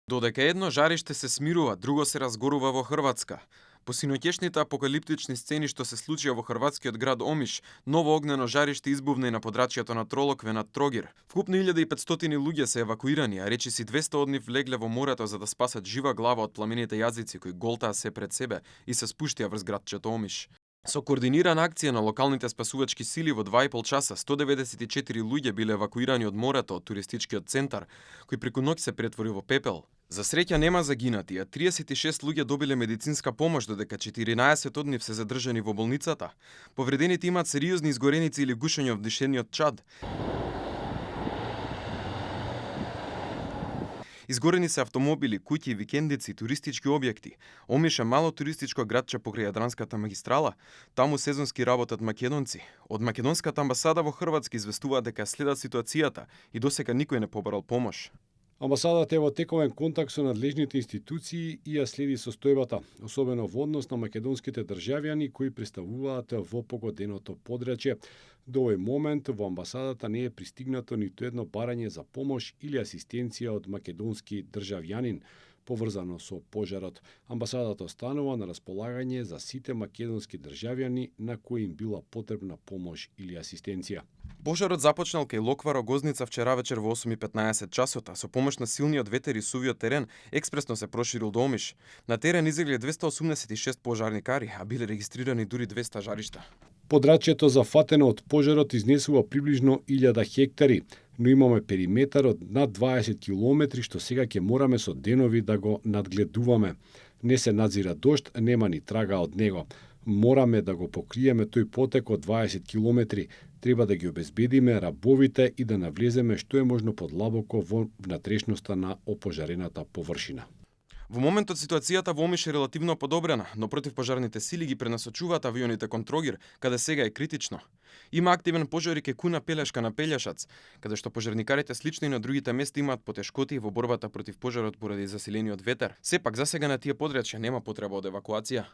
Додека едно жариште се смирува, друго се разгорува во Хрватска. По синоќешните апокалиптични сцени што се случија во хрватскиот град Омиш, ново огнено жариште избувна и на подрачјето на Тролокве над Трогир. Вкупно 1500 луѓе се евакуирани, а речиси 200 од нив легле во морето за да спасат жива глава од пламените јазици кои голтаа се пред себе и се спуштија врз градчето Омиш. Со координирана акција на локалните спасувачки сили во 2,5 часа 194 луѓе биле евакуирани од морето од туристичкиот центар, кој преку ноќ се претвори во пепел. За среќа нема загинати, а 36 луѓе добиле медицинска помош, додека 14 од нив се задржани во болницата. Повредените имаат сериозни изгореници или гушење од дишениот чад. Изгорени се автомобили, куќи, викендици, туристички објекти. Омиш е мало туристичко градче покрај Јадранската магистрала. Таму сезонски работат македонци. Од македонската амбасада во Хрватска известуваат дека следат ситуацијата и досега никој не побарал помош. Амбасадата е во тековен контакт со надлежните институции и ја следи состојбата, особено во однос на македонските државјани кои представуваат во погоденото подрачје. До овој момент во амбасадата не е пристигнато ниту едно барање за помош или асистенција од македонски државјанин поврзано со пожарот. Амбасадата останува на располагање за сите македонски државјани на кои им била потребна помош или асистенција. Пожарот започнал кај Локва Рогозница вчера вечер во 8:15 часот, а со помош на силниот ветер и сувиот терен експресно се проширил до Омиш. На терен излегле 286 пожарникари, а биле регистрирани дури 200 жаришта. Подрачјето зафатено од пожарот изнесува приближно 1000 хектари, но имаме периметар од над 20 километри што сега ќе мораме со денови да го надгледуваме. Не се надзира дожд, нема ни трага од него. Мораме да го покриеме тој потек од 20 километри. Треба да ги обезбедиме рабовите и да навлеземе што е можно подлабоко во внатрешноста на опожарената површина. Во моментот ситуацијата во Омиш е релативно подобрена, но противпожарните сили ги пренасочуваат авионите кон Трогир, каде сега е критично. Има активен пожар и кај Куна Пелешка на Пелјашац, каде што пожарникарите слично и на другите места имаат потешкоти во борбата против пожарот поради засилениот ветер. Сепак, засега на тие подрачја нема потреба од евакуација.